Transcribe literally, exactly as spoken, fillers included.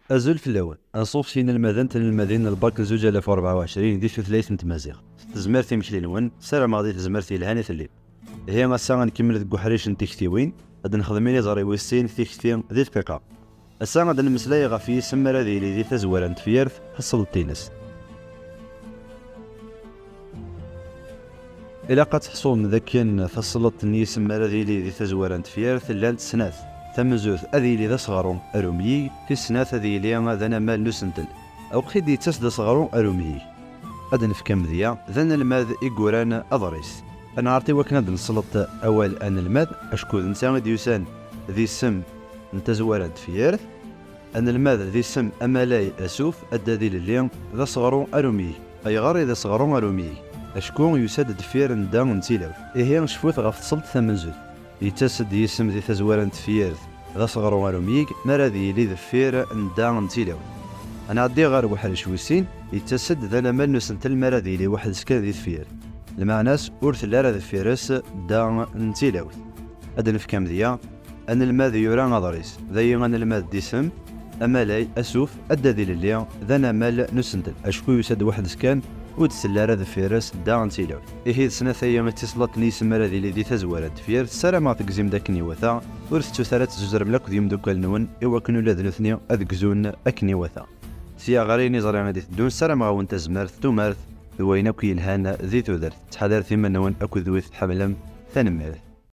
Azul fell-awen. Anṣuf s yinelmaden d tnelmadin n lbak n zuǧ alaf u rebɛa u ɛecrin di tutlayt n tmaziɣt. S tezmert imekli-nwen, ssarameɣ di tezmert yelhan i tellim. Ihi ass-a ad nkemmel deg uḥric n tiktiwin, ad nexdem iliẓri wis sin, tikti di dqiqa. Ass-a ad nemmeslay ɣef yisem ara d yili di tazwara n tefyirt, tasleḍt-ines. Ilaq ad teḥṣum d akken tasleḍt n yisem ara d yili di tazwara n tefyirt llant snat. Tamenzut ad yili d aseɣru arumyig, tis snat ad yili d anamal n usentel. Awqi d-yettas-d aseɣru arumyig. Ad nefk amedya d anelmad i yuran aḍris. Ad nɛerḍ i wakken ad nesleḍ awal anelmad, acku d netta i d-yusan d isem n tazwara n tefyirt. Anelmad d isem amalay asuf, addad ilelli, d aseɣru arumyig. Ayɣer i d aseɣru arumyig? Acku yusa-d deffir n da n tilawt. Ihi cfut ɣef tselte tamenzut. Yettas-d yisem di tazwara n tefyirt d aseɣru arumyig mi ara d-yili deffir n da n tilawt. Ad nɛeddi ɣer uḥric wis sin, yettas-d d anamal n usentel mi ara d-yili weḥd-s kan di tefyirt. Lmeɛna-s ur telli ara deffir-s da n tilawt. Ad nefk amedya, anelmad yura aḍris, d ayi anelmad d isem, amalay, asuf, addad ilelli, d anamal n usentel, acku yusa-d weḥd-s kan, ur d-telli ara deffir-s da n tilawt. Ihi d snat aya i d tislaḍt n yisem ara d-yili di tazwara n tefyirt, ssarameɣ tegzim-d akken iwata, ur tettut ara ad tzuzrem akk d yimdukal-nwen, i wakken ula d nutni ad gzun akken iwata. Sya ɣer ayen iẓri i d-iteddun, ssarameɣ-awen tazmert, tumert, d wayen akk yelhan di tudert. Ttḥadaret iman-nwen akked wid tḥemmlem. Tanemmirt.